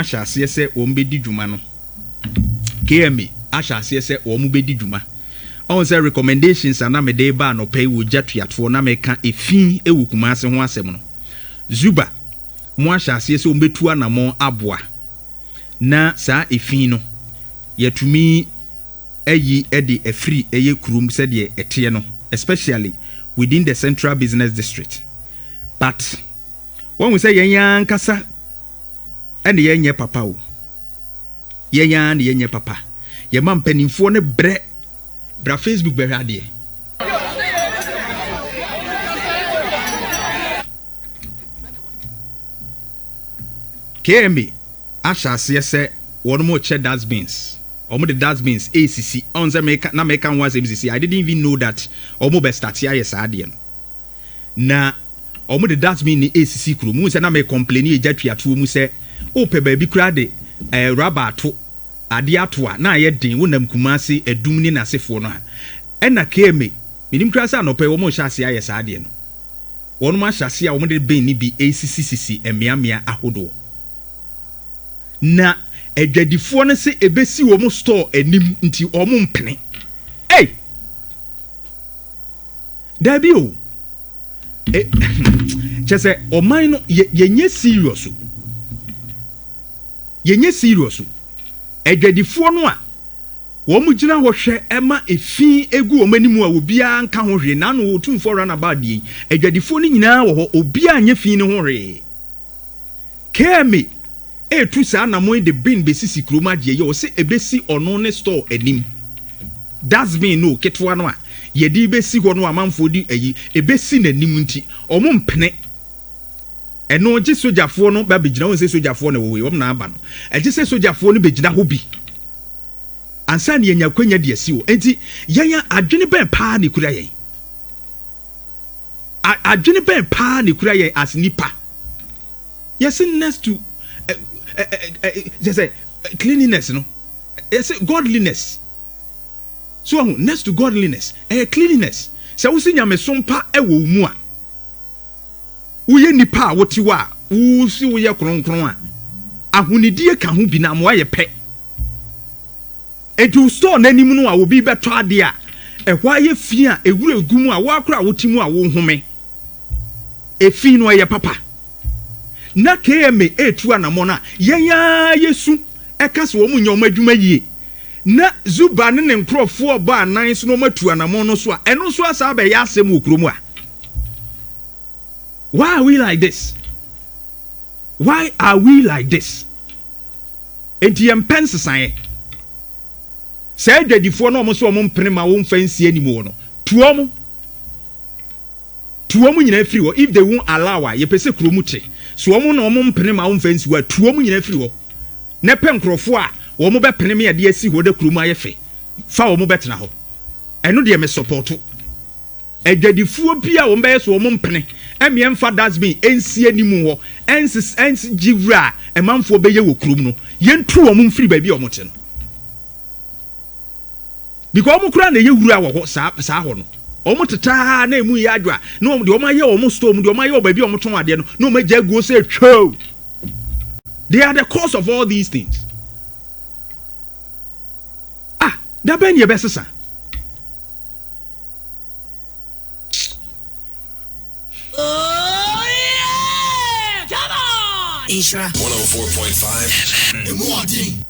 Ahyɛ aseɛ sɛ wɔn bɛdi dwuma no, KMA ahyɛ aseɛ sɛ wɔn bɛdi dwuma. Ɔhu sɛ recommendations a na mede reba anɔpa yi wɔ gya tuatoɔ na meka efi wɔ Kumasi ho asɛm no, Zuba mo ahyɛ aseɛ sɛ wɔn bɛtu anamɔn aboa na saa efi no yɛatumi ayi de afiri ɛyɛ kurom sɛdeɛ ɛteɛ no, especially within the central business district. But wahu sɛ yɛn ankasa ɛne yɛn nyɛ papa o. Yɛn ara na yɛnyɛ papa. Yɛma mpanimfoɔ no brɛ. Bra Facebook bɛhwɛ adeɛ. KMA ahyɛ aseɛ sɛ wɔn rekyɛ dustbins. Wɔn de dustbins resisi. Ɔn sɛ meka na meka ho asɛm sisi. I didn't even know that wɔn bɛ start ayɛ saa adeɛ no. Na wɔn de dustbin no resisi kurom. Wohu sɛ na me complaini egya tuatoɔ mu sɛ wopɛ baabi koraa de eh, rubber ato, adeɛ ato a, na ayɛ den. Wonam Kumasi, Adum ne n'asefoɔ no a. Ɛna KMA, menim koraa sɛ anɔpa yi wɔn rehyɛ aseɛ ayɛ saa adeɛ no. Wɔn ahyɛ aseɛ a wɔn de bin no bi resisisisi mmeammea ahodoɔ. Na adwadifoɔ no se ɛbɛsi wɔn store anim nti wɔn mpene. Ei! Daabi o. E, kyɛ sɛ ɔman no yɛ yɛnyɛ serious o. Yɛnyɛ serious o. Adwadifoɔ no a wɔn gyina hɔ hwɛ ɛma efi egu wɔn anim a obiara nka ho hwee. N'ano Otumfoɔ runabout deɛ yi, adwadifoɔ no nyinaa wɔ hɔ, obiara nyɛ fi no ho hwee. KMA retu saa anamɔn yi de bin besisi kurom agye ayi a ɔse ebesi ɔno ne store anim. Dustbin no ketewa no a yɛde besi hɔ no a amanfoɔ de ayi ebesi n'anim nti ɔmo mpene. Ɛno gye sogyafoɔ no ba begyina, wohu sɛ sogyafoɔ na ɛwɔ hɔ yi, wɔn na aba no. Ɛgye sɛ sogyafoɔ no begyina hɔ bi ansa na yɛanya akwanya de asi hɔ. Enti yɛn adwene bɛn paa na ekura yɛn? Adwene bɛn paa na ekura yɛn as nipa? Yɛse next to kyɛ sɛ cleanliness no yɛse godliness so ahu next to godliness ɛyɛ cleanliness sɛ wosi nyamesom pa ɛwɔ wo mu a woyɛ nipa a wote hɔ a wosi woyɛ kronkron a ahonidie ka ho bi na amoa yɛ pɛ enti wo store n'anim no a obi bɛtɔ adeɛ a ɛhɔ ayɛ fi a ewura egu mu a woakora a wote mu a wohome Efi no ɛyɛ papa. Na KMA retu anamɔn a yɛn ara yɛsu ka sɛ wɔn nyɛ wɔn adwuma yie. Na Zuba ne ne nkorɔfoɔ rebɔ anan so na wɔn atu anamɔn no so a, ɛno nso asan abɛyɛ asɛm wɔ kurom a. Why are we like this? Why are we like this? Enti yɛn mpɛ nsesaeɛ. Saa adwadifoɔ no a wɔn sɛ wɔn mpene ma wɔmfa nsi anim wɔ no, tu wɔn. Tu wɔn nyinaa firi hɔ if they won't allow a yɛpɛ sɛ kuro mu te so wɔn na wɔn mpene ma wɔmfa nsi hɔ a tu wɔn nyinaa firi hɔ na pɛ nkorɔfoɔ a wɔn bɛpene me adeɛ asi hɔ na kuro mu ayɛ fɛ fa wɔn bɛtena hɔ ɛno deɛ me sɔpɔto adwadifoɔ bi a wɔn bɛyɛ so wɔn mpene ɛmeɛ mfa dustbin ɛnsi anim hɔ ɛnses ɛngye wura a ɛmanfoɔ bɛyɛ wɔ kurom no yɛntu wɔn mfiri baabi a wɔn te no. Because wɔn koraa na ɛyɛ wura wɔ hɔ saa saa hɔ no. Wɔn tetaa na emu yɛ adwo a na wɔn deɛ wɔn ayɛ wɔn store mu deɛ wɔn ayɛ wɔ baabi a wɔn tɔn adeɛ no na wɔn agya aguo sɛ twɛw. They are the cause of all these things. Ah, da bɛn na yɛbɛsesa? Oh yeah! Come on! Nhyira. 104.5 FM. Emu ɔden.